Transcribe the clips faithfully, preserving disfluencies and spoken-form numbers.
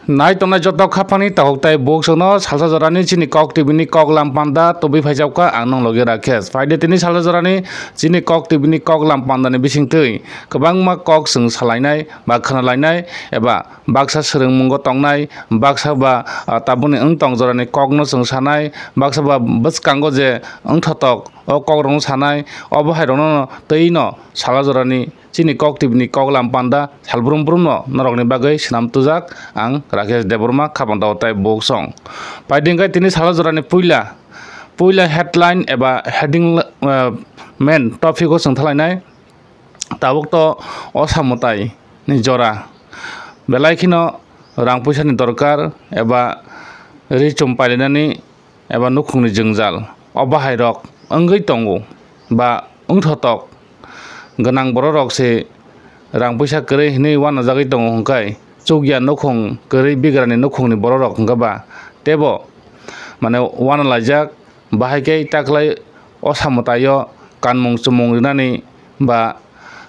Nai tongnai joto khapangni takhuk tai buksukno salsa jorani chini Kok T V ni kok lam panda tubui phaijakha ang nong logi Rakesh. Phaidi tini salsa jorani chini Kok T V ni kok lam pandani bisingtwi kwbangma kok chwng salainai ba khwnalainai eba baksa swrwngmungo tongnai, baksa ba, ah, tabukni wng tong jorani kokno chwng sanai, baksa ba bwskango je wngthotok o kokrokno sanai, obo hairokno twi no salsa jorani chini Kok T V ni kok lam panda salbrum brumno norokni bagwi swnam tujak ang Rakesh Debbarma khapang dao tai buksong. Phaidi hwnkhe tini salsa jorani puila, puila headline eba heading, eh, main topic o chwng thalainai. Tabuk to osa mwtai ni jora belai kheno rang puisa ni dorkar eba ri chum pailainani eba nukhungni jwngjal o bahairok wngwi tongo ba wngthotok gwnang bororok se rang puisa kwrwi hwnwi uanajagwi tongo hwnkhe chukya nukhung kwrwi bigrani nukhungni bororok hwnkhe ba teibo mane uanalaijak bahai khe taklai osa mwtaio kanmung chumung rinani ba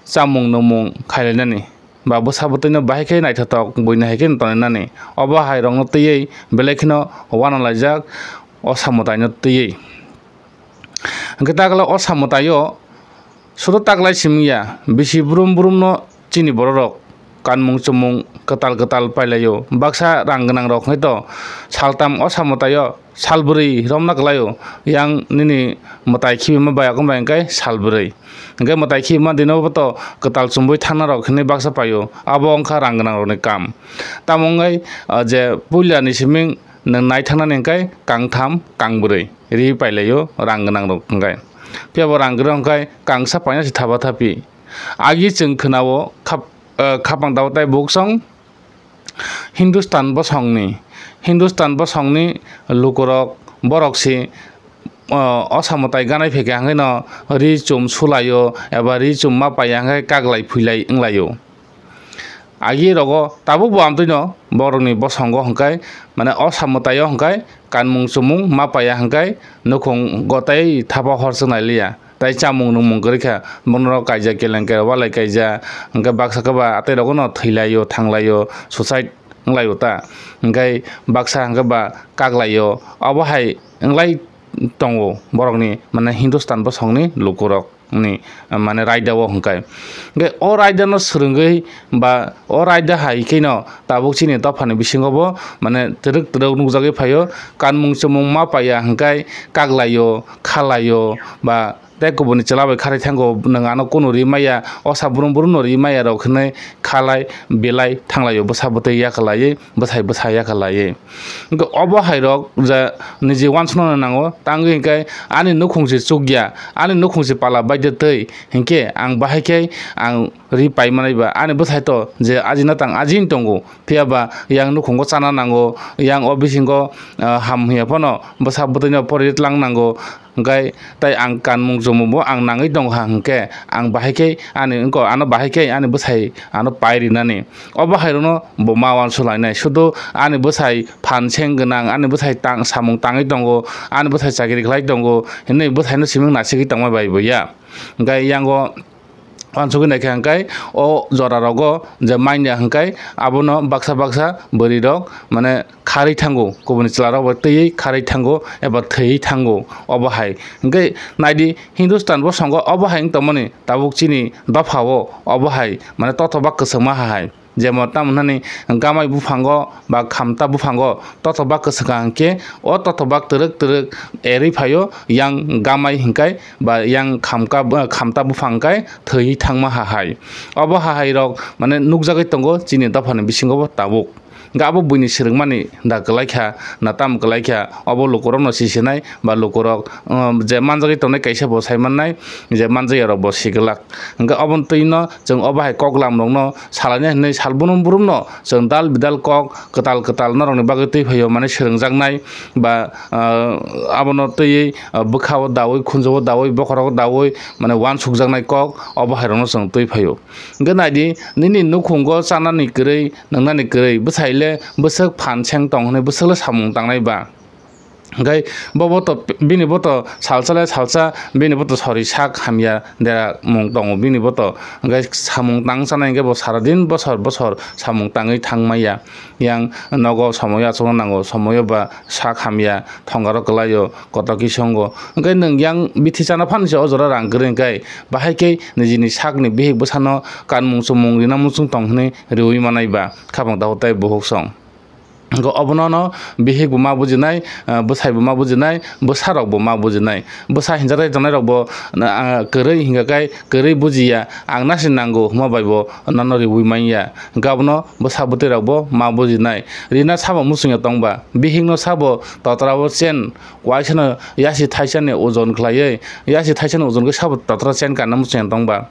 chamung nungmung khailainani ba bwsa bwtwino bahai khe naithotok buini hai khe tonglainani obo hairokno twiwi belai kheno uanalaijak osa mwtaino twiwi. Hwnkhe taklai osa mwtaio sudo taklai simi ya bisi brum brumno chini bororok kanmung chumung kwtal kwtal pailaio. Baksa rang gwnangrok hwnkhe to saltam osa mwtaio salbwrwi romna kwlaio, yang nini mwtai khibima bai akon bai hwnkhe salbwrwi. Hwnkhe mwtai khibima dino bo to kwtal chumui thangnarok hinwi baksa paio, abo wngkha rang gwnangrokni kam. Tamo wngwi, ah, je puilani siming nwng nai thangnani hwnkhe kangtham kangbrwi ri pailaio rang gwnangrok hwnkhe. Phiya bo rang gwnang hwnkhe kangsa paina se thapa thapi. Agi chwng khwnao khap-, ah, khapang dao tai buksong Hindustan bosongni, Hindustan bosongni lukurok borok si, o, osa mwtai ganai phaikha hwnkhe no ri chum sulaio eba ri chum ma paiya hwnkhe kaglai phuilai wnglaio. Agi rogo tabuk bo amtwino borokni bosongo hwnkhe mane osa mwtaio hwnkhe kanmung chumung ma paiya hwnkhe nukhung gotei thapa hor chwng nai liya. Tai chamung nungmung kwrwi kha, bono kaijak kelengkhe walai kaijak, hwnkhe baksa khe ba atei rogo no thwilaio, thanglaio, suicide wnglaio ta, hwnkhe baksa hwnkhe ba kaklaio, obo hai wnglai tongo borokni, mane, Hindustan bosongni lukurokni, mane, raida o hwnkhe. Hwnkhe o raida no swrwngwi ba o raida hai kheno tabuk chini dophani bisingo bo, mane, twrwk twrwk nukjagwi phaio, kanmung chumung ma paiya hwnkhe kaklaio, khalaio ba tei kubuni chwla bai kharwi thango, nwng ano kunu ri maya, osa brum brum no ri maya rok hinwi khalai belai thanglaio, bwsa bwtwi yakalaiwi, bwsai bwsa yakalaiwi. Hwnkhe obo hai rok je niji uansukna nango, tangwi hwnkhe ani nukhung se chukya, ani nukhung se pala baidetwi, hinkhe ang bahai khe ang ri paimanai ba, ani bwsai to je ajina tang ajin tongo, phiya ba yang nukhungo chana nango, yang o bisingo, ah, ham hiya phano bwsa bwtwino pori tlang nango, hwnkhe tai ang kanmung chumungbo ang nangwi tongkha, hwnkhe ang bahai khe ani wngkha, ano bahai khe ani bwsai ano pai rinani. Obo hai rokno bo ma uansuk lainai, sudu ani bwsai phan seng gwnang, ani bwsai tang samung tangwi tongo, ani bwsai chakri khlai tongo hinwi bwsaino siming nasigwi tongma bai bo ya. Hwnkhe yango uansugwi naikha hwnkhe o jora rogo je manya hwnkhe abono baksa baksa bwrwi rok mane kharwi thango, kubuni chwla rok bai twiwi kharwi thango eba thwiwi thango obo hai. Hwnkhe naidi Hindustan bosongo obo hai wng tongmani tabuk chini dopha o obo hai mane tothoba kwchwngma hai. Jemon tamo nani gamai buphango ba khamta buphango totobak kwswkang hwnkhe o totobak twrwk twrwk erwi phaio, yang gamai hwnkhe ba yang khamka, khamta buphang hwnkhe thwiwi thangma hahai. Obo hahairok mane nukjagwi tongo chini dophani bisingo bo tabuk. Hwnkhe abo buini swrwngmani da kwlaikha, na tamo kwlaikha, obo lukurokno sisinai ba lukurok, um, je manjagwi tongnai kaisa bo sai mannai, je manjakya rok bo siglak. Hwnkhe oboni twino chwng obo hai koklam rokno salainai hwnwi sal bunum burumno chwng dal bidal kok kwtal kwtal norokni bagwi twi phaio, mane swrwngjaknai ba, ah, abono twiwi, ah, bwkhao daui, khunjugo daui, bokhorogo daui, mane uansukjaknai kok obo hai rokno chwng twi phaio. Hwnkhe naidi, nini nukhungo chanani kwrwi, nwngnani kwrwi, bwsaile bwswk phan seng tong hwnwi bwswkle samung tangnai ba? Hwnkhe bo boto, bini boto salsa lai salsa bini boto sori sak hamya dera mung tongo bini boto. Hwnkhe samung tang chanai hwnkhe bo sara din bosor bosor samung tangwi thang maya. Yang nogo somoyo achukna nango, somoyo ba sak hamya thongaro kwlaio, kotor khe songo. Hwnkhe nwng yang bithi chana phan se o jora rang kwrwi hwnkhe, bahai khe nijini sakni bihik bwsano kanmung chumung rina muchung tong hwnwi riui manai ba khapang tago tei buhuk song. Hwnkhe obono no bihik bo ma bujinai, ah, bwsai bo ma bujinai, bwsa rok bo ma bujinai. Bwsa hinjathai tongnai rok bo, ah, kwrwi hingkha khe kwrwi bujiya, ang nasi nango hwnma bai bo nono riui manya. Hwnkhe abono bwsa bwtwi rok bo ma bujinai. Rina sabo muchungya tongba, bihik no sabo totra o chen, waisa no yasi thaisa ni ojon khlaiwi, yasi thaisa ni ojon khe sabo totra chen kanna muchungya tongba.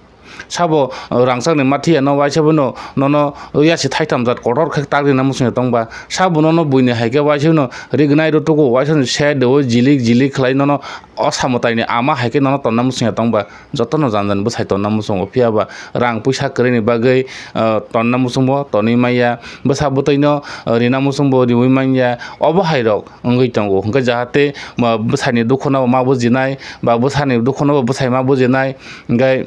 Sabo, uh, rangchakni mathiya no waisa bono nono yasi thaitham jat kotor khe tak rina muchungya tongba. Sabo nono buini hai khe waisa no rignai rw tugo, waisa no se deui jilik jilik khlai nono o samwtaini ama hai khe nono tonna muchungya tongba. Jotono jan jan bwsai tonna muchungo, phiya ba rang puisa kwrwini bagwi, uh, tonna muchungbo tonwi manya. Bwsa bwtwi no, uh, rina muchungbo riui manya. Obo hai rok wngwi tongo. Hwnkhe jahate, uh, bwsani dukhuno ma bujinai, ba bwsani dukhuno bwsai ma bujinai. Hwnkhe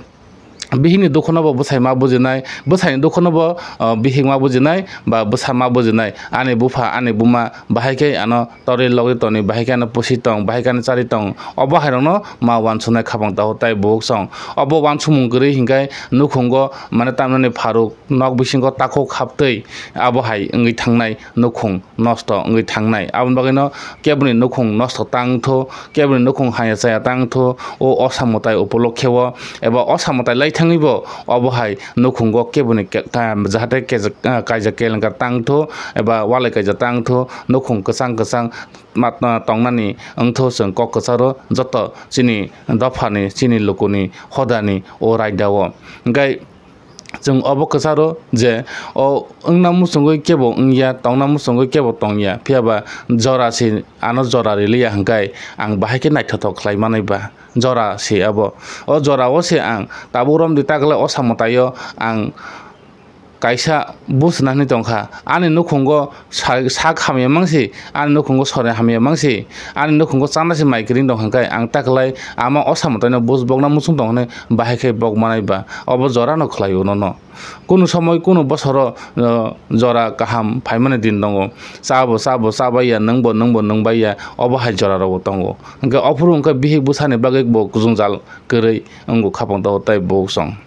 bihikni dukhuno bo bwsai ma bujinai, bwsaini dukhuno bo, uh, bihik ma bujinai, ba bwsa ma bujinai. Ani bupha, ani buma bahai khe ano torwi logwi toni, bahai khe ano pusi tong, bahai khe ano chari tong. Obo hai rokno ma uansuknai khapang tago tei buhuk song. Obo uansukmung kwrwi hwnkhe nukhungo mane tamnani pharuk nok bisingo takhuk haptwi abo hai wngwi thangnai nukhung nosto wngwi thangnai. Aboni bagwino keboni nukhung nosto tang tho, keboni nukhung haya chaya tang tho, o osa mwtai upolokhe o, eba osa mwtai lai thangwi bo obo hai nukhungo keboni ke-, ka-, jahate kejak, ah, kaijak kelengar tang tho, eba walai kaijak tang tho, nukhung kwchang kwchang mat-, ah, tongnani wng tho chwng kok kwcharo joto chini dophani, chini lukuni hodani o raida o. Hwnkhe, chwng obo kwcharo je o wngna muchungwi kebo wngya, tongna muchungwi kebo tongya, phiya ba jora se ano jora riliya hwnkhe ang bahai khe naithothok khlai manwi ba jora se abo. O jora o se ang tabuk romdi taklai osa mwtaio ang kaisa buchna hwnwi tongkha, ani nukhungo sa-, sak hamya mangsi, ani nukhungo sori hamya mangsi, ani nukhungo chana se mai kwrwng tong hwnkhe ang taklai ama osa mwtaino buch bokna muchung tong hwnwi bahai khe bok manai ba, obo jorano khlaio nono. Kunu somoi kunu bosoro, uh, jora kaham phaimani din tongo, chabo chabo chabaiya, nwngbo nwngbo nwngbaiya, obo hai jorarokbo tongo. Hwnkhe ophuru hwnkhe bihik bwsani bagwi bo jwngjal kwrwi wngo khapang tago tei buhuk song.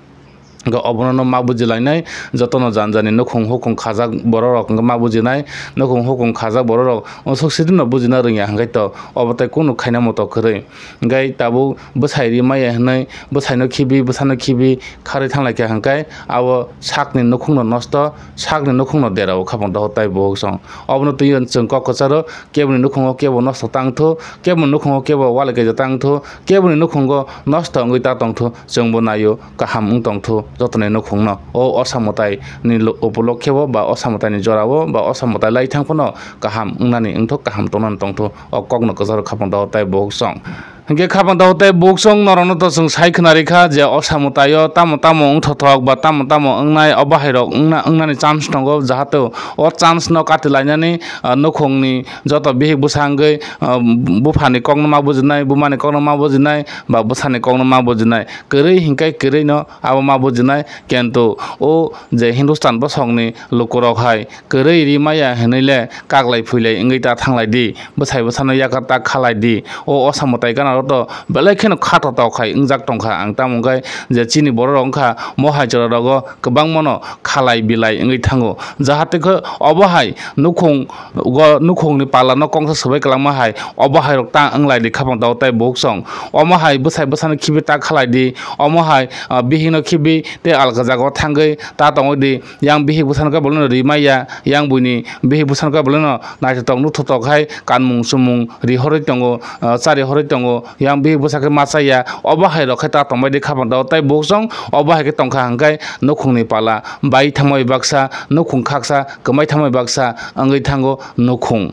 Hwnkhe obono no ma bujilainai, jotono jani jani nukhung hukhung khajak borok rok hwnkhe ma bujinai, nukhung hukhung khajak borok rok unsuk sitwino bujina rwngya hwnkhe to obo tei kunu khaina moto kwrwi. Hwnkhe tabuk bwsai ri maya hwnwi bwsaino khibi bwsano khibi kharwi thanglaikha hwnkhe abo sakni nukhungno nosto, sakni nukhungno derao khapang tago tei buhuk song. Obono twiwi chwng kok kwcharo keboni nukhungo kebo nosto tang tho, keboni nukhungo kebo walai kaijak tang tho, keboni nukhungo nosto wngwi ta tong tho, chwngbo naio. Kaham wng tong tho jotoni nukhungno. O osa mwtai ni lo-, upolokhe o ba osa mwtai ni jora o ba osa mwtai lai thang phano kaham wngnani wng tho, kaham tongnani tong tho, o kokno kwcharo khapang tago tei buhuk song. Hwnkhe khapang tago tei buhuk song norokno to chwng sai khna rikha je osa mwtai o tamo tamo wng thothok ba tamo tamo wngnai, obo hai rok wngna, wngnani chance tongo, jahate o chance no kati lainani, ah, nukhungni joto bihik bwsa wngwi, ah, buphani kokno ma bujinai, bumani kokno ma bujinai, ba bwsani kokno ma bujinai. Kwrwi hinkhe kwrwi no abo ma bujinai, kintu o je Hindustan bosongni lukurok hai kwrwi ri maya hinwi le kaklai phuilai wngwi ta thanglai di, bwsai bwsano yakar ta khalai di. O osa mwtai gana rok to belai kheno kha totok khai wngjak tongkha. Ang tamo wngkha je chini borok rok wngkha mohai jora rogo kwbangmano khalai bilai wngwi thango, jahate khe obo hai nukhung go nukhungni pala no kongsa swbai kwlangma hai obo hai rok ta wnglai di khapang tago tei buhuk song. Omo hai bwsai bwsano khibi ta khalai di, omo hai, ah, bihikno khibi tei alka jagao thangwi ta tongwi di. Yang bihik bwsano khe bolino ri maya, yang buini bihik bwsano khe bolino naithotok nuthotok hai kanmung chumung ri horwi tongo, ah, chari horwi tongo. Yang bihik bwsa khe ma chaya, obo hai rok khe ta tongbai di khapang tago tei buhuk song obo hai khe tongkha hwnkhe nukhungni pala bai thangma bai baksa, nukhung khaksa kwmai thangma bai baksa wngwi thango nukhung.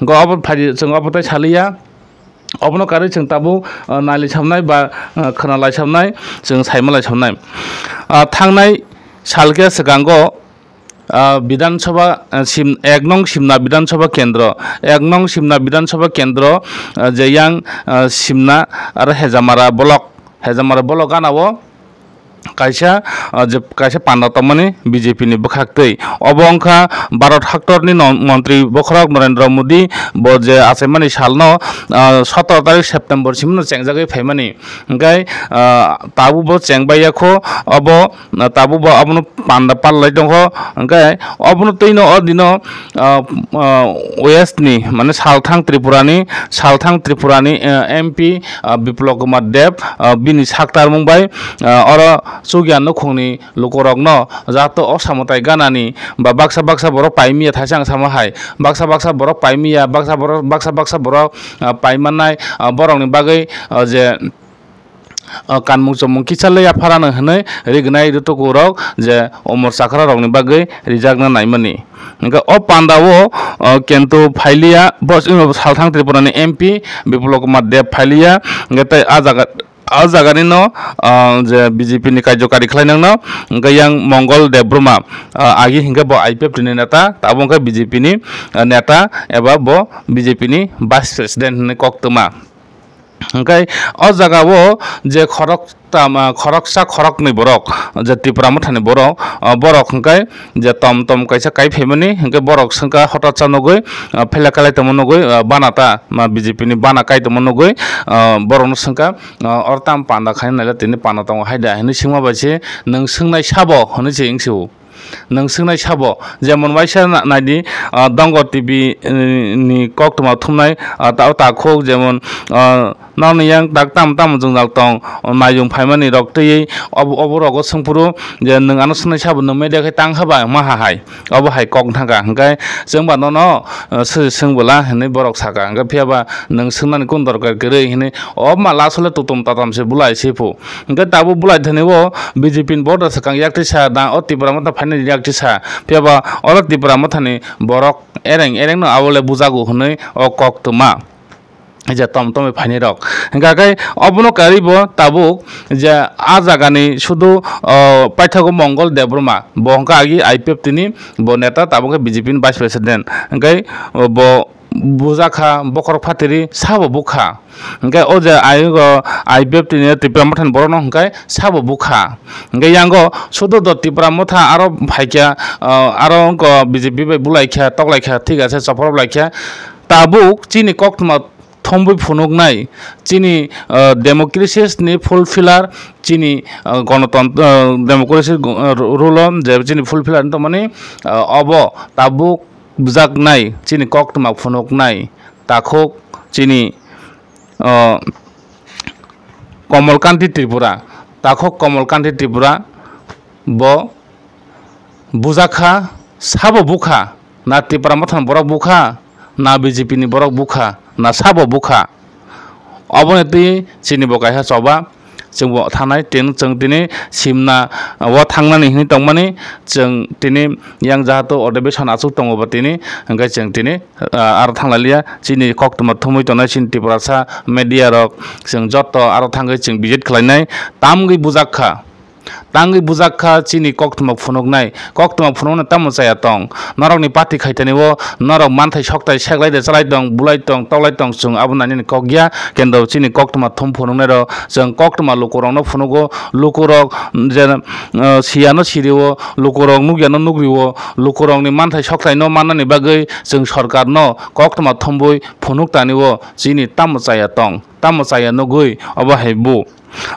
Go obo phaidi chwng obo tei saliya, obono karwi chwng tabuk, ah, nailai samnai ba, ah, khwnalai samnai, chwng saimalai samnai. Ah, thangnai salkhe swkango ah, Bidhan Sabha, ah, Sim-, ek nong Simna Bidhan Sabha Kendro, ek nong Simna Bidhan Sabha Kendro, ah, je yang, ah, Simna aro Hejamara Block, Hejamara Block gana o kaisa, ah, je kaisa panda tongmani B J P ni bwkhak twi. Obo wngkha Bharat haktorni non-, montri bokhorok Narendra Modi bo je achaimani salno, ah, sotoro tarik September simino chengjagwi phaimani. Hwnkhe, ah, tabukbo chengbai ya kho, obo, ah, tabukbo abono panda pallai tongkho. Hwnkhe obono twino o dino, ah, ah, West ni, mane Salthang Tripura ni, Salthang Tripura ni, ah, M P, ah, Biplab Kumar Deb, ah, bini saktarmung bai, ah, oro chukya nukhungni lukurokno jato o samwtai ganani ba baksa baksa borok paimiya thaisa ang samo hai, baksa baksa borok paimiya, baksa borok, baksa baksa borok, ah, paimannai, ah, borokni bagwi, ah, je, ah, kanmung chomung kisa le yapharano hwnwi rignai rwtukurok je omor chakra rokni bagwi rijakna naimani. Hwnkhe o panda o, ah, kento phailiya, bo, Salthang Tripura ni M P Biplab Kumar Deb phailiya, hwnkhe tei ah jaga, ah jaga nino, ah, je B J P ni karjokari khlainangno, hwnkhe yang Mongol Debbarma, ah, agi hwnkhe bo I P F T ni neta, tabuk hwnkhe B J P ni, ah, neta eba bo B J P ni Vice President hwnwi koktwma. Hwnkhe o jaga o je khorok tam, ah, khoroksa khoroknwi borok, je Tipra Mothani borok, ah, borok hwnkhe je tom tom kaisa kai phaimani, hwnkhe borok swngkha hotat cha nugwi, ah, phela kalai tongma nugwi, ah, bana ta, ma B J P ni bana kai tongma nugwi, ah, borokno swngkha, ah, oro tam panda khaina naila tini panda tongo hai da hinwi swngma bai se, "Nwng swngnai sabo?" hwnwi se wng sio. Nwng swngnai sabo, jemon waisa na-, naidi, ah, Dongor T V, eh, ni koktwma thumnai, ah, ta-, takhuk jemon, ah, norokni yang tak tamo tamo jwngjal tong, oh, naiyung phaimani rok twiwi obo, obo rogo swngphuru je, "Nwng ano swngnai sabo, nwng media khe tang haba?" hwnma ha hai, obo hai kok thangkha. Hwnkhe chwngba nono, ah, sw-, swng bwla hinwi borok saka, hwnkhe phiyaba nwng swngnani kunu dorkar kwrwi hinwi, obo ma last o le tutum tatam se bulai se phu. Hwnkhe tabuk bulai thani o B J P ni borok da swkang yak tisa da o Tipra Motha phainani yak tisa. Phiyaba oro Tipra Mothani borok ereng ereng no abo le bujago hwnwi o kok twma. Je tom tomwi phainai rok. Hwnkha khe obono karwi bo tabuk je a jagani sudu, o, paithago Mongol Debbarma. Bo hwnkha agi I P F T ni bo neta, tabuk khe B J P ni Vice President. Hwnkhe bo bujakha bokhorok phatiri sabo bukha. Hwnkhe o je ayugo I P F T ni Tipra Mothani borokno hwnkhe sabo bukha. Hwnkhe yango sudu do Tipra Motha aro phaikha, ah, aro wngkha B J P bai bulaikha, toklaikha, thik ase, chopropolaikha. Tabuk chini koktwma thombwi phunuknai, chini, ah, democracy ni fulfiller, chini, ah, gonotontro, ah, democracy, ah, rule o je chini fulfiller wng tongmani, ah, obo tabuk bujaknai, chini koktwma phunuknai takhuk chini, o, Komol Kanti Tripura, takhuk Komol Kanti Tripura bo bujakha, sabo bukha, na Tipra Mothani borok bukha, na B J P ni borok bukha, na sabo bukha. Oboni twi chini bo kaisa choba, chwng bo thanai, tin-, chwng tini simna o thangnani hinwi tongmani, chwng tini yang jahato odebeshan achuk tongo bo tini, hwnkhe chwng tini, ah, aro thanglailiya, chini koktwma thumwi tongnai chini Tiprasa media rok, chwng joto aro thangwi chwng visit khlainai, tamgwi bujak kha. Tangwi bujak kha chini koktwma phunuknai. Koktwma phunuknai tamo chaya tong? Norokni party khaitani o norok manthai sokthai seklai de chalai tong, bulai tong, toklai tong, chwng abo nainani kok ya. Kendo chini koktwma thum phunuknai rok, chwng koktwma lukurokno phunugo, lukurok je, uh, siyano sirio, lukurok nukyano nugrio, lukurokni manthai sokthaino mannani bagwi chwng sorkarno koktwma thumbwi phunuk tani o chini tamo chaya tong, tamo chaya nugwi obo hai bu.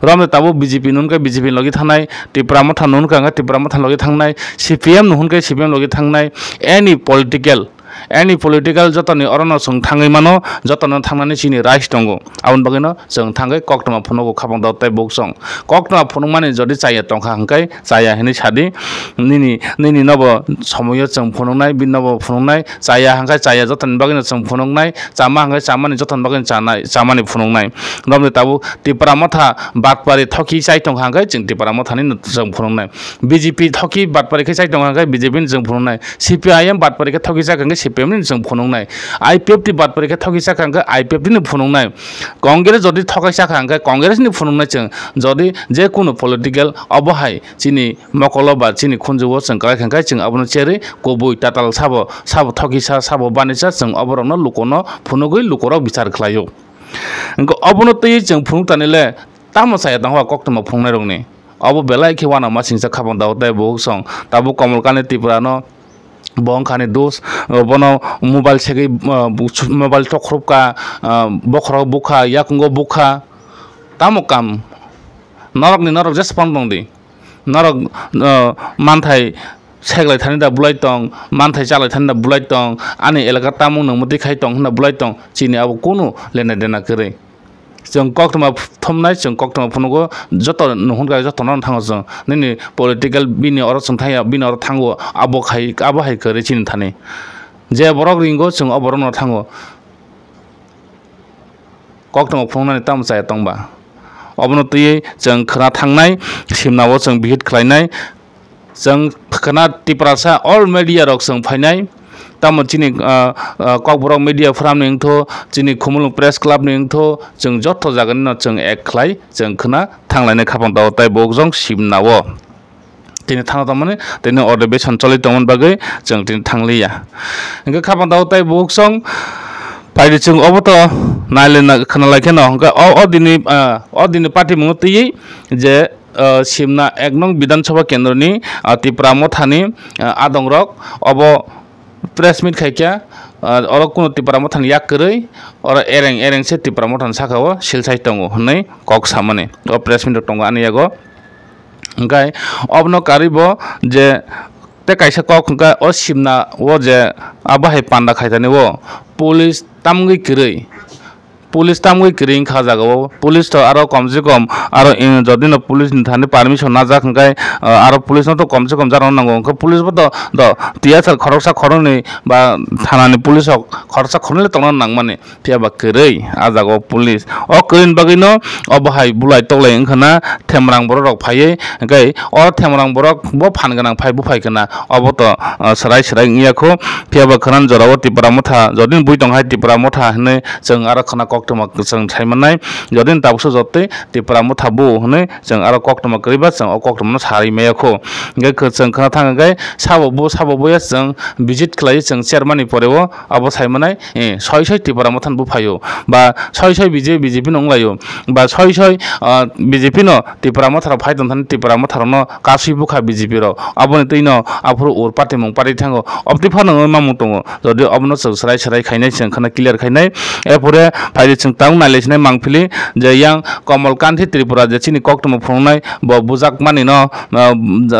Romde tabuk B J P nunkhe B J P logi thangnai, Tipra Motha nunkha hwnkhe Tipra Motha logi thangnai, C P M nunkhe C P M logi thangnai, any political, any political jotoni orono chwng thangwi mano, jotono thangnani chini rights tongo. Aboni bagwino chwng thangwi koktwma phunugo khapang dot tei buksong. Koktwma phunukmani jodi chaya tongkha hwnkhe chaya hinwi sadi, nini, nini nobo somoyo chwng phunuknai, bini nobo phunuknai, chaya hwnkhe chaya jotoni bagwino chwng phunuknai, chama hwnkhe chamani jotoni bagwino chanai, chamani phunuknai. Romde tabuk Tipra Motha batpari thoki chai tongkha hwnkhe chwng Tipra Mothani no chwng phunuknai. B J P thoki batpari khe chai tongkha hwnkhe B J P ni chwng phunuknai. C P I M batpari khe thoki chai hwnkhe C P M ni chwng phunuknai. I P F T bad pore khe thokisa kha hwnkhe I P F T ni phunuknai. Congress jodi thokaisa kha hwnkhe Congress ni phunuknai chwng. Jodi je kunu political obo hai chini mokolo ba chini khunju o chwng kwlai kha hwnkhe chwng abono cherwi kubui tatal sabo, sabo thokisa, sabo banisa chwng oborokno lukono phunugwi lukorok bichar khlaio. Hwnkhe obono twiwi chwng phunuk tanile tamo chaya tongo koktwma phunuknairokni. Obo belai khe uanama singcha khapang dago tei bukhuk song. Tabuk Komolkant ni Tripura no bo wngkhani dos, bono mobile segwi, ah, mobile tokhorop kha, ah, bokhorok bukha, yakungo bukha. Tamo kam? Norokni norok jesphang tongdi. Norok, ah, manthai seglai thani da bulai tong, manthai chalai thani da bulai tong, ani elaka tamo nungmati khai tong hwnda bulai tong, chini abo kunu lena dena kwrwi. Chwng koktwma thumnai, chwng koktwma phunugo, joto nuhun kha, jotono thango chwng. Nini political bini oro chwng thangya, bini oro thango, abo khai, abo hai kwrwi chini thani. Je borok ringo, chwng o borokno thango. Koktwma phunuknani tamo chaya tongba? Obono twiwi chwng khwna thangnai, simnao chwng visit khlainai. Chwng khwna Tiprasa all media rok chwng phainai. Tamo chini, ah, ah, Kokborok media forum ni wngtho, chini Khumulwng press club ni wngtho, chwng joto jaga nino chwng ek khlai chwng khwna thanglainai khapang tao tei bo jong simnao. Tini thangna tongmani, tini order beson choli tongmani bagwi chwng tini thangliya. Hwnkhe khapang tao tei bo jong phaidi chwng obo to nailai na khwnalai kheno hwnkhe o, o dini, ah, o dini party mungno twiwi je ah, Simna ek nong Bidhan Sabha kendroni, ah, Tipra Mothani, ah, adongrok obo press meet khaikha, ah, oro kunu Tipra Mothani yak kwrwi, oro ereng ereng se Tipra Mothani saka o silsai tongo hwnwi kok samani. O press meet rok tongo ani yago. Hwnkhe obono karwi bo je tei kaisa kok hwnkhe o Simna o je abo hai panda khaitani o police tamgwi kwrwi. Police tamgwi kwrwi wngkha o jaga o. Police to aro kom se kom aro in jodi no police ni thani permission najak hwnkhe, ah, aro police no to kom se kom jarwna nango. Hwnkhe police bo to, to tiyasal khoroksa khoroknwi ba thana ni police rok khoroksa khoroknwi le tongna nangmani. Phiya ba kwrwi o jaga o police. O kwrwi ni bagwi no obo hai bulai toklai wngkha na themrang borok rok phaiwi. Hwnkhe o themrang borok bo phan gwnang phai buphai khna obo to, ah, swrai swrai wngya kho. Phiya ba khna jora o Tipra Motha jodi ni bui tong hai Tipra Motha hwnwi chwng aro khna koktwma chwng sai mannai, jodi ni tabuksa jotoi Tipra Motha bu hwnwi chwng aro koktwma kwrwi ba chwng o koktwma no sarwi maya kho. Hwnkhe chwng khna thang hwnkhe sabo bu, sabo buya chwng visit khlai chwng chairman ni pore o abo sai mannai, eh, soi soi Tipra Motha ni bu phaio ba soi soi B J P, B J P no wnglaio ba soi soi, ah, B J P no Tipra Motha rok phai tong thani Tipra Motha rok no kasui bukha B J P rok. Aboni twi no aphuru ur party mung party thango. Obtwi phano wngwi mamung tongo. Jodi obono chwng swrai swrai khainai, chwng khana clear khainai. Epore phaidi chwng tang nailaisinai mangphili je yang Komol Kanthi Tripura je chini koktwma phunuknai bo bujak mani no, ah,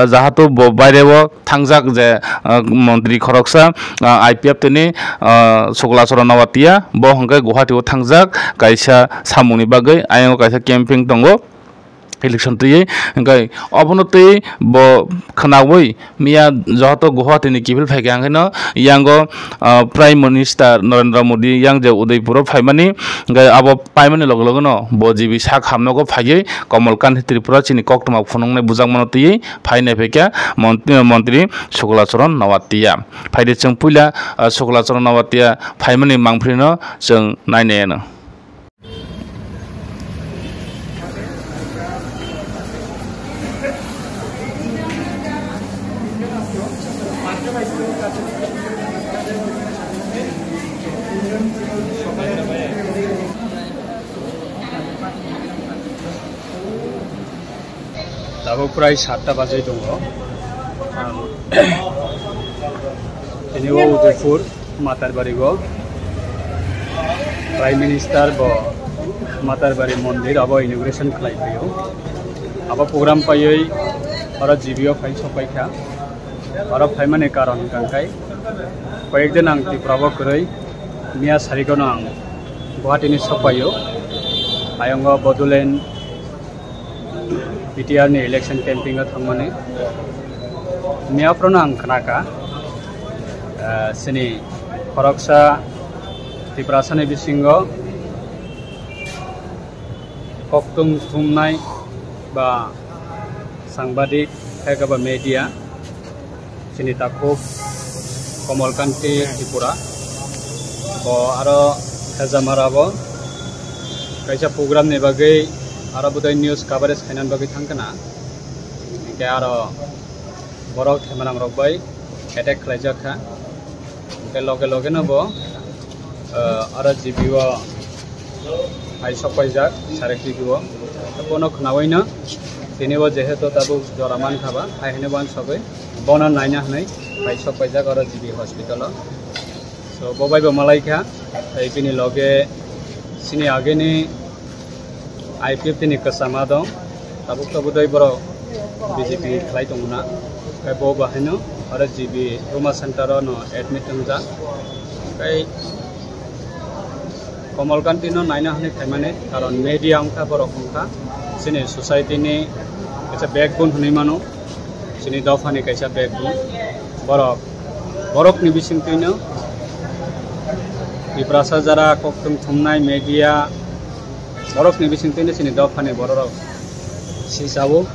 jahatu bo baire o thangjak je, ah, montri khoroksa, ah, I P F T ni, ah, Sukla Charan Noatia bo hwnkhe Guwahati o thangjak kaisa samungni bagwi ayang o kaisa camping tongo. Election twiwi, hwnkhe obono twi bo khwnaui miya joto Guwahati ni kiphil phaikha, hwnkhe no yango, ah, Prime Minister Narendra Modi yang je Udaipur o phaimani, hwnkhe abo paimani loge loge no bo G B sak hamnogo phaiwi Komol Kanthi Tripura chini koktwma phunuknai bujakmano twiwi phainai phaikha mont-, montri Sukla Charan Noatia. Phaidi chwng puila, ah, Sukla Charan Noatia phaimani mangphrino chwng nainai ano. Tabuk prai satta bajai tongo. Ang tini o Udaipur, Matarbari o Prime Minister bo Matarbari mondir abo inauguration khlai phaio. Abo program paiwi oro G B o phai sopai kha. Oro phaimani karon hwnkha khe, koyek din ang Tripura o kwrwi, miya sarikno ang Guwahati ni sopaio. Ayongo Bodoland B T R ni election camping o thangmani. Miya phano ang khnakha, ah, chini khoroksa Tiprasa ni bisingo koktwng thumnai ba sangbadik, hai khe ba media, chini takhuk Komal Kanti Tripura. Bo aro Hejamara bo kaisa program ni bagwi aro bodai news coverage khainani bagwi thangkha na. Hinkhe aro borok themanang rok bai attack khlaijak kha. Hinkhe loge loge no bo, ah, aro G B o hai sok paijak, Sarek T V o. Bono khnaui no tini bo jehetu tabuk jora man kha ba, hai hwnwi bo ang sagwi bono naina hwnwi hai sok paijak aro G B hospital o. So, bo bai bo malai kha, tei bini loge sini ageni I P F T ni kwchama dong, tabuk tabuk dai borok B J P khlai tongo na, tei bo bahaino aro G B trauma center o no admit wngjak, tei Komal Kanti no naina hwnwi phaimani, karon media wngkha, borok wngkha, chini society ni kaisa backbone hwnwi mano, chini dopha ni kaisa backbone. Borok, borok ni bisingtwi no Tiprasa jara koktwng thumnai media, borok ni bisingtwi no chini dopha ni borok rok sijao.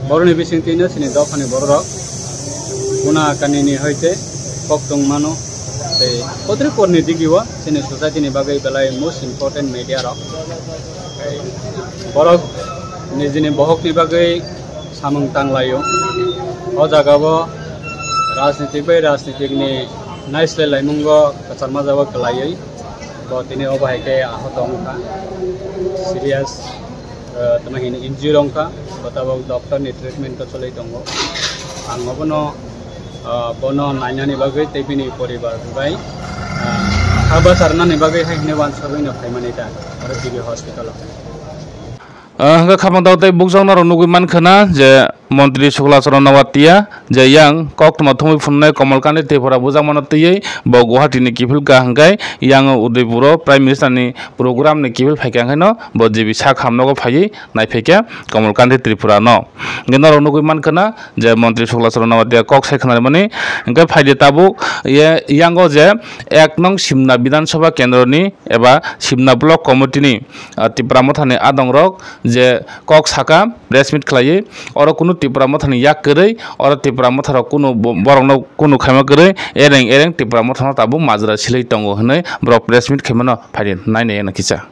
Boroni bisingtwi no chini dophani bororok guna kanini hoite kok tong mano. Tei kotri porni digio chini society ni bagwi belai most important media rok. Tei borok nijini bohokni bagwi samung tanglaio. O jagao rajnitik bai rajnitik ni naislai laimungo kwchangma jagao kwlaiwi bo tini obo hai khe ahot wngkha, serious. Eh, tamo hini injury wngkha, bo tabok doctor ni treatment o choli tongo. Ang obono, eh, bono nainani bagwi tei bini poribar bai, eh, kha bacharnani bagwi hai hwnwi uansugwi no phaimani ta, aro G B hospital o. Ah, hwnkhe khamang tei bukjaknarok nugwi mankha na je Montri Sukla Charan Noatia je yang koktwma thumwi phunuknai Komal Kanti Tripura bujakmano twiwi bo Guwahati ni kiphil kaham khe yang Udaipur o Prime Minister ni program ni kiphil phaikha, hwnkhe no bo G B sak hamnogo phaiwi naiphaikha Komal Kanti Tripura no. Hwnkhe norok nugwi mankha na je Montri Sukla Charan Noatia kok sai khwnarmani, hwnkhe phaidi tabuk ye, yango je ek nong Simna Bidhan Sabha Kendro ni eba Simna Block Committee ni, ah, Tipra Motha ni adong rok je kok saka press meet khlaiwi, oro kunu Tipra Motha ni yak kwrwi, oro Tipra Motha rok kunu bo-, borok no kunu khaima kwrwi, ereng ereng Tipra Motha no tabuk majra silwi tongo hwnwi borok press meet khaimano phaidi nainai no kisa.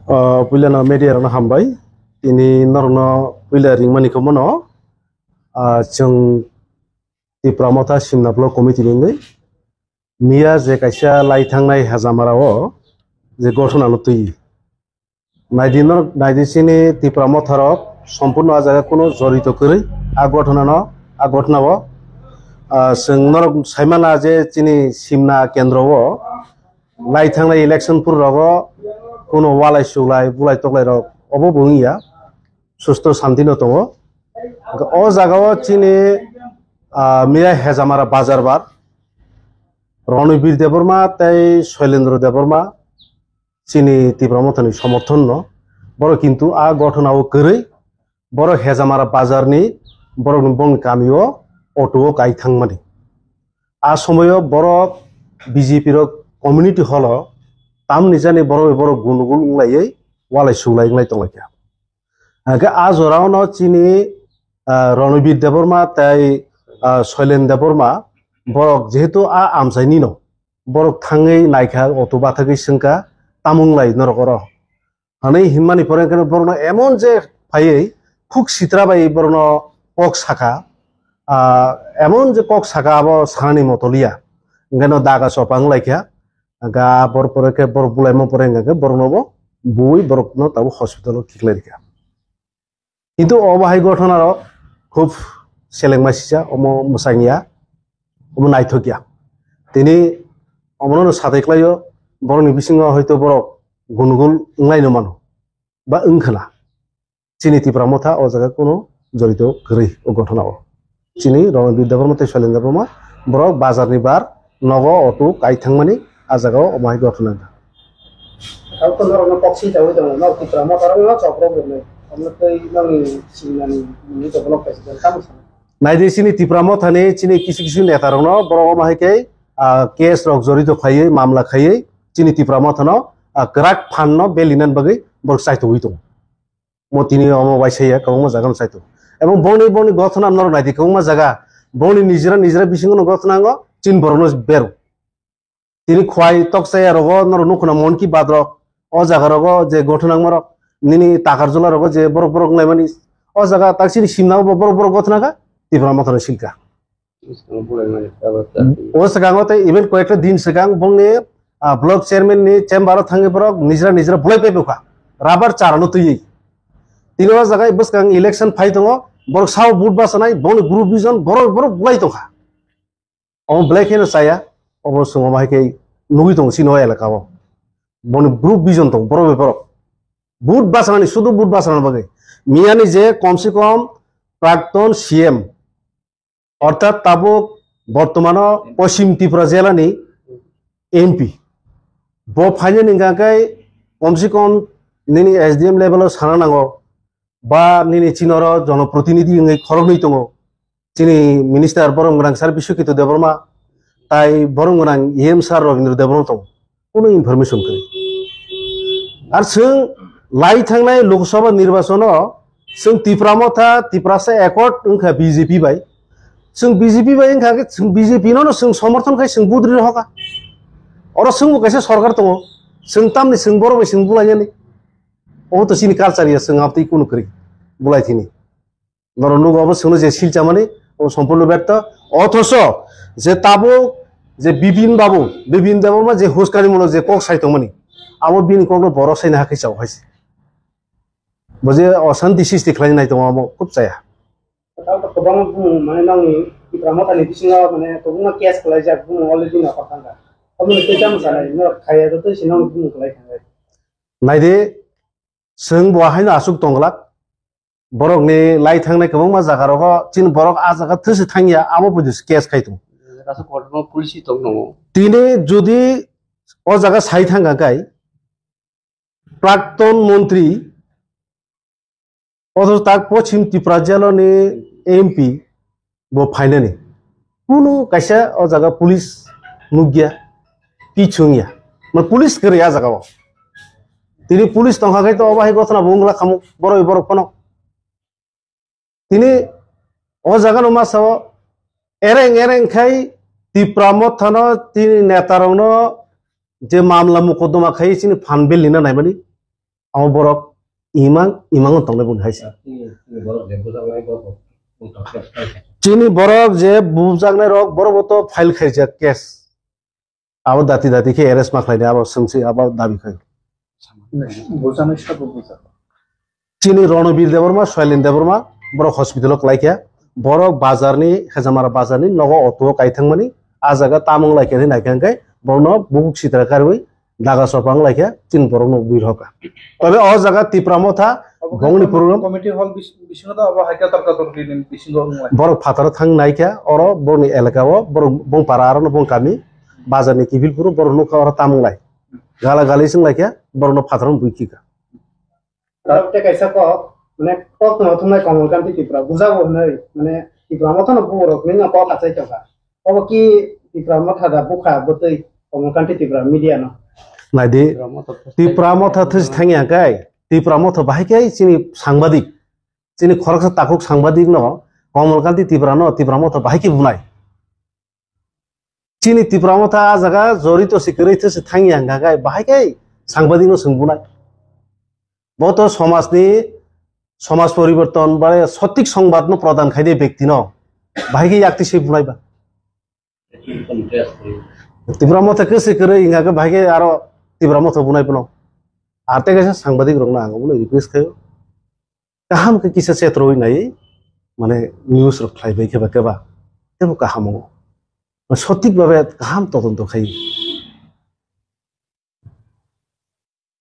Ah, puila no media rok no hambai, tini norok no puila ringmani khe mono, ah, chwng Tipra Motha Simna Block Committee ni wngwi miya je kaisa lai thangnai Hejamara o je gothona no twi. Naidi norok, naidi chini Tipra Motharok sompurno a jaga kunu jorito kwrwi a gothonano, a gothonao. Ah, chwng norok saimana je chini Simna kendro o lai thangnai election pur rogo kunu walai suglai bulai toklai rok obo bo wngya, susto santino tongo. O jagao chini, ah, miya Hejamara bazar bar Ronibir Debbarma tei Soilendra Debbarma chini Tipra Mothani somorthon no, borok kintu a gothona o kwrwi, borok Hejamara bazar ni borok ni bongni kami o auto o kai thangmani. A somoyo borok B J P rok community hall o tamni jani borok bai borok gundugul wnglaiwi walai suglai wnglai tonglaikha. Hingkhe a jorao no chini, ah, Ronibir Debbarma tei, ah, Soilen Debbarma borok jehetu a amchaini no, borok thangwi naikha, auto bathagwi swngkha, "Tamo wnglai norok oro?" hwnwi hinmani pore hwnkhe borokno emon je phaiwi khuk sitra bai borokno kok sakha, ah, emon je kok sakha abo sanani motoliya, hwnkhe no daga chopa wnglaikha, hwnkhe a bor pore khe borok bulaima pore hwnkhe borokno bo buwi borokno tabuk hospital o khiklai rikha. Kintu obo hai gothona rok khub selengma sisa, omo mwsangya, omo naithokya. Tini omono no satai khlaio, borokni bisingo hoito borok gundugul wnglaino mano, ba wngkhwna. Chini Tipra Motha o jaga kunu jorito kwrwi o gothona o. Chini Ronibir Debbarma tei Soilendra Debbarma borok bazar ni bar nogo auto kai thangmani a jaga o omo hai gothona wngkha. Abo to norokno kok swi chaui tongo, norok Tipra Motha rokno chok rok rwnai, omo tei nokni singnani mungwi to block kaisa tamo sana. Naidi chini Tipra Motha ni chini kisu kisu neta rokno borok omo hai khe, ah, case rok jorito khaiwi mamla khaiwi chini Tipra Motha no, ah, kwrak phan no belinani bagwi borok chaitogwi tongo. Mo tini omo waisa ya kwbangma jaga no saito. Ebong bongni, bongni gothona norok naidi kwbangma jaga. Bongni nijera, nijera bisingo no gothona ango. Tin borokno beru. Tini khwai tok chaya rogo norok nukho na Mon Ki Baat rok. O jaga rogo je gothonangma rok, nini takar jula rogo je borok borok wnglaimani. O jaga tak chini simna bo borok borok gothona kha, Tipra Motha no silka. O swkango tei even koyekta din swkang bongni, ah, block chairman ni chamber o thangwi borok nijra nijra bulai pai bokha. Rubber chara no twiwi. Tini o jaga bwskang election phai tongo, borok sao vote bachanai, bongni group vision borok borok bulai tongkha. Omo belai kheno chaya, obo chwng omo hai khe nugwi tongo chini o elaka o. Boni group vision tongo, borok bai borok. Vote bachanani, sudu vote bachanani bagwi. Miyani je komse kom prakton C M, orthat tabuk bortomano Poschim Tripura jelani M P. Bo phainani hwnkha khe komse kom nini S D M level o sana nango. Ba nini chini oro jonoprotinidhi wngwi khoroknwi tongo. Chini minister borok wngkha Sir Biswakito Debbarma, tai borok wngkha E M Sir Rabindra Debbarma tongo. Kuno information kwrwi. Ar chwng lai thangnai Lok Sabha nirbachon o chwng Tipra Motha, Tiprasa Accord wngkha B J P bai. Chwng B J P bai wngkha khe chwng B J P no no chwng somorthon khai chwng budri rohokha. Oro chwngbo kaisa sorkar tongo. Chwng tamni chwng borok bai chwng bulainani. Obo to chini culture ya, chwng abtwi kunu kwrwi bulai thini. Norok nugo obo chwngno je silchamani, obo sompurno berto. Othoso je tabuk je Bipin Babu, Bipin Debbarma je huskani mulo je kok sai tongmani, abo bini kokno borok saina hakhe chao haise. Bo je osanti sisti khlai nai tongo, abo khub chaya. Tato kwbangma bumung, mane, nokni Tipra Mothani bisingo, mane, kwbangma case khlaijak, bumung already nokar thangkha. Omo tei tamo sanai, norok khaiya joto se nokni bumung khlai thangkha. Naidi, chwng bo haino aswk tongglak. Borokni lai thangnai kwbangma jaga rogo, chini borok a jaga thwsi thangya, amo poito se case khai tongo. Kaisa kotorma police tong tongo. Tini jodi o jaga sai thangkha kai, Prakton montri, othocho tak Poschim Tripura jeloni M P bo phainani. Kunu kaisa o jaga police nukya, kichungya. Ma police kwrwi a jaga o. Tini police tongkha khai to obo hai gothana bo wngla khamu borok borok phano. Tini o jaga no ma sao, ereng ereng khai Tipra Mothano tini netarokno je mamla mokoddoma khai chini phan bill nina naimani, amo borok imang, imang tongnai boni hai se. Chini borok je bujaknai rok, borok bo to file khaijak case. Abo dati dati khe arrest ma khlainai, abo swngsi abo dabi khai. Bujaknai sabo bujak. Chini Ronobir Debbarma, Soilin Debbarma, borok hospital o kwlai kha. Borok bazar ni, Hejamara bazar ni nogo auto o kai thangmani, a jaga tamung lai kha hinwi naikha hwnkhe, borokno bubuk sitra karwi daga sopa wng lai kha, chini borokno bui rw kha. Tobe o jaga Tipra Motha, bongni program committee hall bis-, bisingo to abo hai kator kator bini bisingo wng lai. Borok phataro thang nai kha, oro borokni elaka o, borok bong para aro no bong kami, bazar ni kiphil phuru borok nukha oro tamung lai. Gala gali swng lai kha, borokno phataro bui kha. Tei kaisa kok, mane, kok no thumnai Kamal Kanti Tripura, bujabo hwnwi, mane, Tipra Mothano borok nini kok achai tongkha. Obo ki Tipra Motha da bukha bwtwi Kamal Kanti Tripura media no? Naidi, Tipra Motha thwsi thangya kai, Tipra Motha bahai kai chini sangbadik, chini khoroksa takhuk sangbadik no, Kamal Kanti Tripura no, Tipra Motha bahai kai bunai. Chini Tipra Motha a jaga jorito se kwrwi thwse thangya hwnkha khe bahai khe sangbadik no chwng bunai. Bo to somajni, somaj poriborton ba sotik songbat no prodan khainai bekti no bahai khe yakti se bunai ba. Tipra Motha kwse kwrwi hwnkha khe bahai khe aro Tipra Motha bunai bono. Ar tei kaisa sangbadik rok no ang bono request khaio. Kaham khe kisa chetroi nai, mane news rok khlai bai khe ba khe ba, tebo kaham wngo. Sothik babe kaham todonto khai.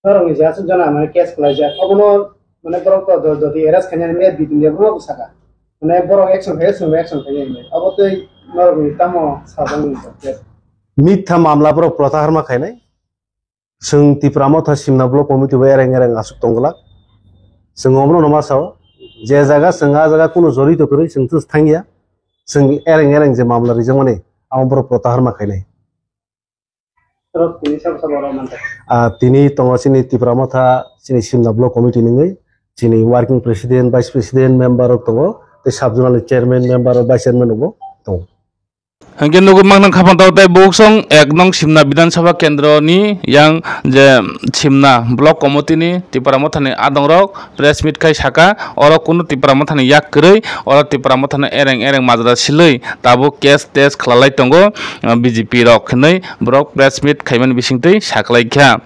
Norok ni je aswk jana mane case khlai jak, obono mane borok to do-, jodi arrest khainani me di tin de bono saka. Mane borok action khai, action khai, action khai nai. Abo tei norok ni tamo sajak ni case. Mitha mamla borok protahar ma khainai. Chwng Tipra Motha Simna Block Committee bo ereng ereng aswk tongglak. Chwng omono no ma sao, je jaga chwng a jaga kunu jorito kwrwi chwng thus thangya. Chwng ereng ereng je mamla rijakmani, amo borok protahar ma khainai. Tini sabo sabo oro manthak. Ah, tini tongo chini Tipra Motha, chini Simna Block Committee nungwi, chini working president, vice president, member rok tongo, tei sub zonal ni chairman, member rok, vice chairman rok bo tongo. Hingke nugwi mangkha khapang tao tei buksong ek nong Simna Bidhan Sabha Kendro ni yang je Simna Block Committee ni Tipra Motha ni adong rok press meet khai saka, oro kunu Tipra Motha ni yak kwrwi, oro Tipra Motha no ereng ereng majra silwi tabuk case test khwlalai tongo, ah, B J P rok hinwi borok press meet khaimani bisingtwi saklai kha.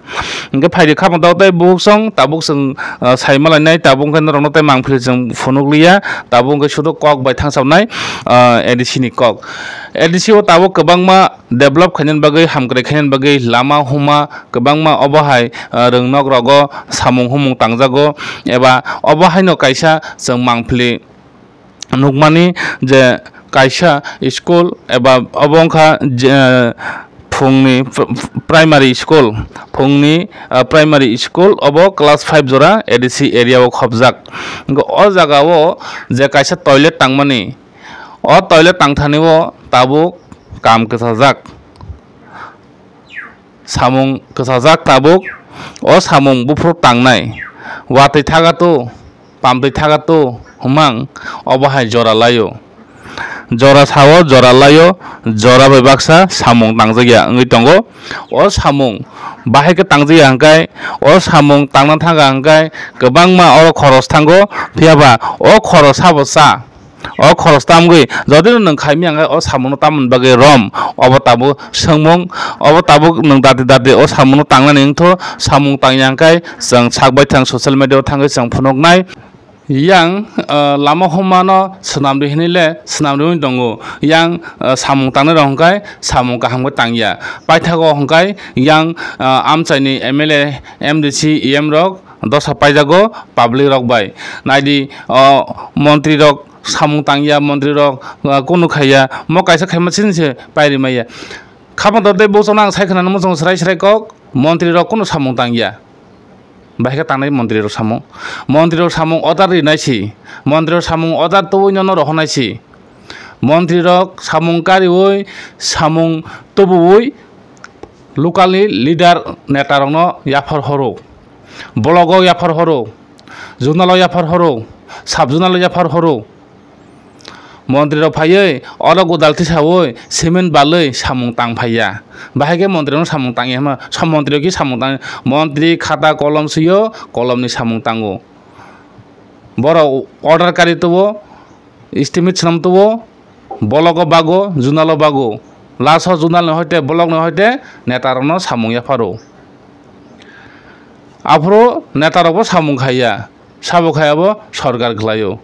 Hingke phaidi khapang tao tei buksong tabuk chwng, ah, sai malainai, tabuk hingke norokno tei mangpili chwng phunukliya, tabuk hingke sudu kok bai thangsabnai, ah, A D C ni kok. A D C o tabuk kwbangma develop khainani bagwi, hamkrai khainani bagwi lama huma kwbangma obo hai, ah, rwngnok rogo samung humung tangjago, eba obo haino kaisa chwng mangpili nukmani je kaisa school eba obo wngkha je, phungni pr-, primary school, phungni, ah, primary school obo class five jora A D C area o khopjak. Hingke o jaga o je kaisa toilet tangmani, o toilet tangthani o tabuk kam kwchajak. Samung kwchajak tabuk, o samung buphuru tangnai, watwi thagato, pamtwi thagato hwnmang, obo hai jora laio. Jora sao, jora laio, jora bai baksa samung tangjak ya wngwi tongo. O samung bahai khe tangjak ya hwnkhe, o samung tangna thanga hwnkhe kwbangma oro khoros thango, phiya ba o khoros sabo cha. O khoros tamgwi, jodi no nwng khaimya hwnkhe o samungno tamoni bagwi rom, obo tabuk swngmung, obo tabuk nwng dati dati o samungno tangnani wngtho, samung tangya hwnkhe chwng sak baithang social media o thangwi chwng phunuknai. Yang, ah, lama humano swnamdi hinwi le swnamdi wngwi tongo, yang, ah, samung tangnai rok hwnkhe samung kaham khe tangya, paithago hwnkhe yang, ah, amchaini M L A, M D C, E M rok dosa paijago public rok bai. Naidi, o montri rok samung tangya, montri rok, ah, kunu khaiya, mo kaisa khaima chini se pairi maya. Khapang tei bosongno ang sai khwnani muchungo srai srai kok, montri rok kunu samung tangya. Bahai khe tangnai montri rok samung. Montri rok samung order rinai si. Montri rok samung order tubui no rohornai si. Montri rok samung kariui, samung tubuui, local ni leader neta rokno yaphar horo. Block o yaphar horo, zonal o yaphar horo, sub zonal o yaphar horo. Montri rok phaiwi oro godal tisaui cement balwi samung tang phaiya. Bahai khe montri rok samung tangya hwnma, montri rok khe samung tang, montri khata kolom swiyo, kolom ni samung tango. Borok order kari tubo, estimate swnam tubo, block o bago, zonal o bago. Last o zonal ni hoite, block ni hoite neta rokno samung yapharo. Aphuru neta rokbo samung khaiya, sabo khaiya bo sorkar khlaio.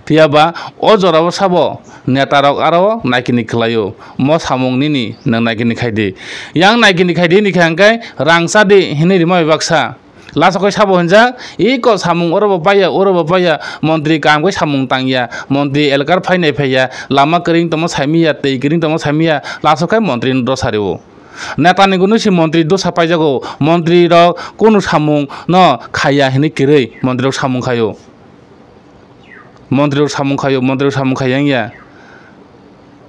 Phiya ba o jora o sabo neta rok aro naikini khlaio. Mo samung nini nwng naikini khaidi. Yang naikini khaidi ni khe hwnkhe rang chadi hinwi rima bai baksa. Last o khe sabo hwnjak, iko samung oro bo paiya, oro bo paiya, montri kaham khe samung tangya, montri elkar phainai phaiya, lama kwrwng tongma saimiya, twi kwrwng tongma saimiya, last o khe montri no dosa rwo. Neta ni gwnwi se montri dosa paijago, montri rok kunu samung no khaiya hinwi kwrwi, montri rok samung khaio. Montri rok samung khaio, montri rok samung khaiya wngya.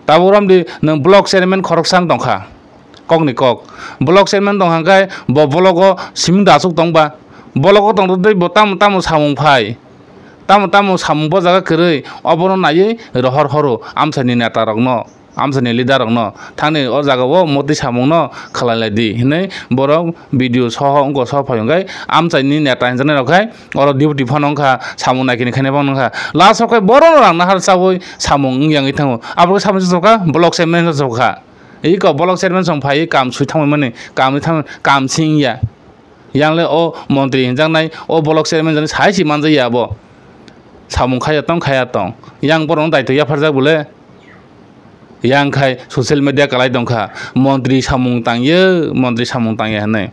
Tabuk romdi nwng block chairman khoroksa wng tongkha, kokni kok. Block chairman tongkha hwnkhe bo block o siming da aswk tongba. Block o tongtwtwi bo tamo tamo samung phai, tamo tamo samung bo jaga kwrwi, obono naiwi rohor horo amchaini neta rokno. Amchaini leader rokno thangni o jaga o motwi samungno khlai lai di hinwi borok video soho wngkha, soho phai hwnkhe amchaini neta hinjaknai rok khai oro duty phano wngkha, samung naikini khaina phano wngkha. Last o khe borokno rang nahar chaui samung wngya wngwi thango. Abo khe samung se chokha block chairman se chokha. Iko block chairman song phai kam sui thangmani, kam thang, kam singya. Yang le o montri hinjaknai, o block chairman jani sai si manjakya abo. Samung khaiya tong, khaiya tong. Yang borokno daitw yapharjak bole. Yang khai social media kalai tongkha, montri samung tangya, montri samung tangya hinwi.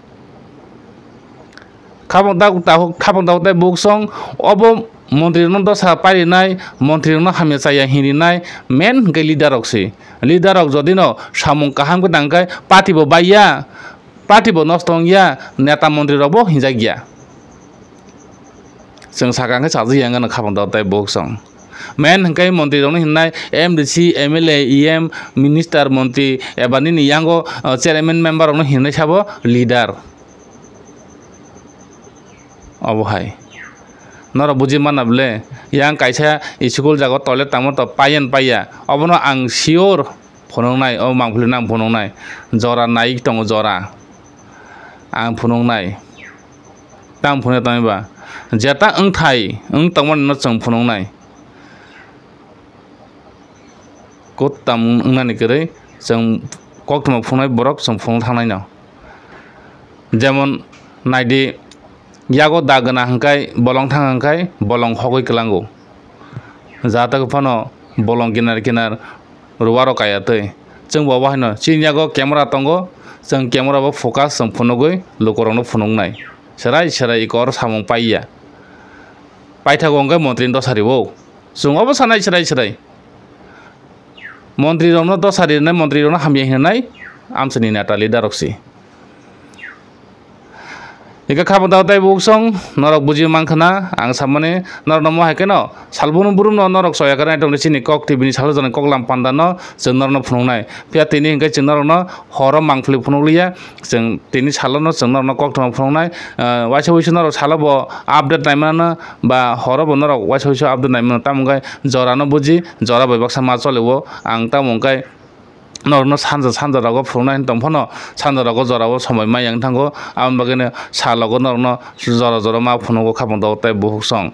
Khapang dak-, tabuk, khapang tabuk tei buksong obo montri rokno dosa pairinai, montri rokno hamya chaya hinrinai, main hwnkhe leader rok se. Leader rok jodi no samung kaham khe tang khe party bo baiya, party bo nosto wngya, neta montri rok bo hinjak ya. Chwng sakha khe chajak ya wngkha no khapang tabuk tei buksong. Main hwnkhe montri rokno hinnai M D C, M L A, E M, minister, montri eba nini yango, uh, chairman member rokno hinnai sabo leader. Obo hai. Norok buji manna bole, yang kaisa school jaga toilet tangma to payan paya. Obono ang sure phunuknai, o mangpili no ang phunuknai. Jora nai tongo, jora. Ang phunuknai. Tamo phunukya tongwi ba? Jeta wngthai wng tongmani no chwng phunuknai. Kok tamo wngnani kwrwi chwng koktwma phunuknai borok chwng phunuk thangnaino. Jemon naidi, yago da gana hwnkhe bolong thang hwnkhe bolong hogwi kwlango. Jatag phano bolong kinar kinar ruwarok kaya twi. Chwng bo haino chini yago camera tongo, chwng camera bo focus chwng phunugwi lukurokno phunuknai. Serai serai ikor samung paiya. Paithago hwnkhe montri ni dosa rio. Chwng obo sanai serai serai. Montri rokno dosa rinai, montri rokno hamya hinwi nai, amchaini neta leader rok se. Ika kha bo da tei buksong norok buji mankha na ang samani norokno mo hai kheno salbrum brum no norok choya khe nai tongdi chini kok T V ni salo jani kok lam panda no chwng norokno phunuknai. Phiya tini hwnkhe chwng norokno horo mangpili phunukliya, chwng tini salo no chwng norokno koktwma phunuknai. Ah, waisa waisa norok salo bo update naimano ba horo bo norok waisa waisa update naimano tamo hwnkhe jora no buji jora bai baksa ma chole o ang tamo hwnkhe norokno sanja sanja rogo phunuknai hinwi tong phano sanja rogo jorao somoi maya wng thango. Aboni bagwino salogo norokno jora jora ma phunugo khabang dogo tei bukhuk song.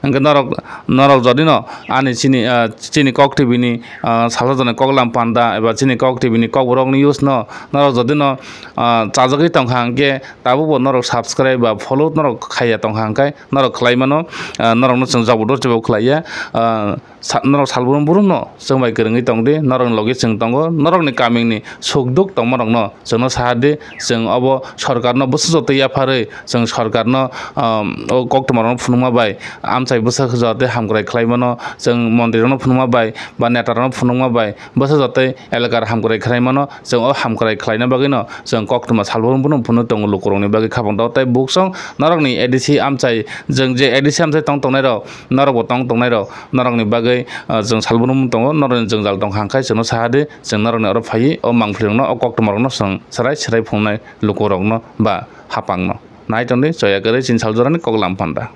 Hwnkhe norok, norok jodino ani chini, ah, chini kok T V ni, ah, salsa jani kok lam panda eba chini kok T V ni kokborokni use no norok jodino, ah, chajagwi tongkha hwnkhe tabukbo norok subscribe ba follow norok khaiya tongkha hwnkhe norok khlai mano, ah, norokno chwng jabodor jebo khlaiya, ah, sa-, norok salbrum brum no chwng bai kwrwngwi tongdi, norokni logi chwng tongo, norokni kamini sukduk tongmarokno chwngno sahardi, chwng obo sorkarno bwswk joto yapharwi chwng sorkarno, um, o koktwmarokno phunukma bai amchai bwswk joto hamkrai khlai mano, chwng montrirokno phunukma bai ba netarokno phunukma bai bwswk joto elakar hamkrai khlai mano, chwng o hamkrai khlaina bagwino chwng koktwma salbrum brum phunuk tongo lukurokni bagwi khabang dogo tei buksong norokni A D C amchai, chwng je A D C amchai tong tongnai rok, norokbo tong tongnai rok, norokni bagwi, ah, chwng salbrum tongo, norokni jwngjal tongkha hwnkhe chwngno sahardi, chwng norokni oro phaiwi o mangpilirokno, o koktwmarokno chwng serai serai phunuknai lukurokno ba hapangno. Nai tongdi, choya kwrwi chini sal jorani kok lam panda.